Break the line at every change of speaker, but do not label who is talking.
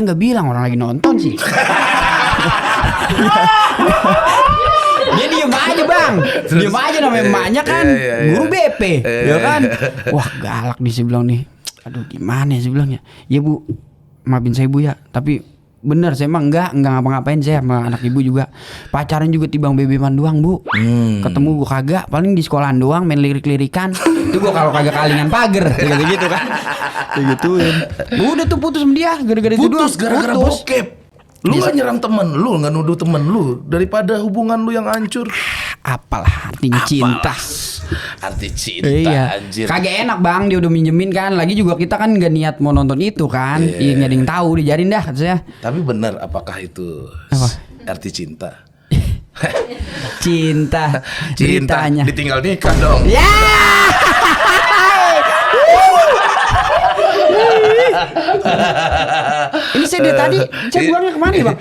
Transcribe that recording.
Nggak bilang orang lagi nonton sih. Dia diem aja bang, diem aja namanya emaknya kan guru BP, ya kan. Wah galak nih saya bilang nih. Aduh gimana ya saya bilangnya. Ya bu, maafin saya bu ya. Tapi bener saya emang enggak ngapa-ngapain saya sama anak ibu juga. Pacaran juga tibang bebeman doang bu. Ketemu gua kagak, paling di sekolahan doang main lirik-lirikan. Itu gua kalau kagak kalingan pager, gitu kan. Digituin. Udah tuh putus sama dia gara-gara itu doang.
Putus gara-gara bokep. Lu gak nyerang temen lu, gak nuduh temen lu daripada hubungan lu yang hancur.
Apalah artinya cinta.
Arti cinta anjir.
Kagak enak bang, dia udah minjemin kan. Lagi juga kita kan gak niat mau nonton itu kan. Iya gak ada yang tahu, dijarin dah kata saya.
Tapi benar apakah itu arti cinta?
Cinta
Cinta
beritanya.
ditinggal nikah dong.
Ya. Ini saya dari tadi, saya buangnya kemana ya bang?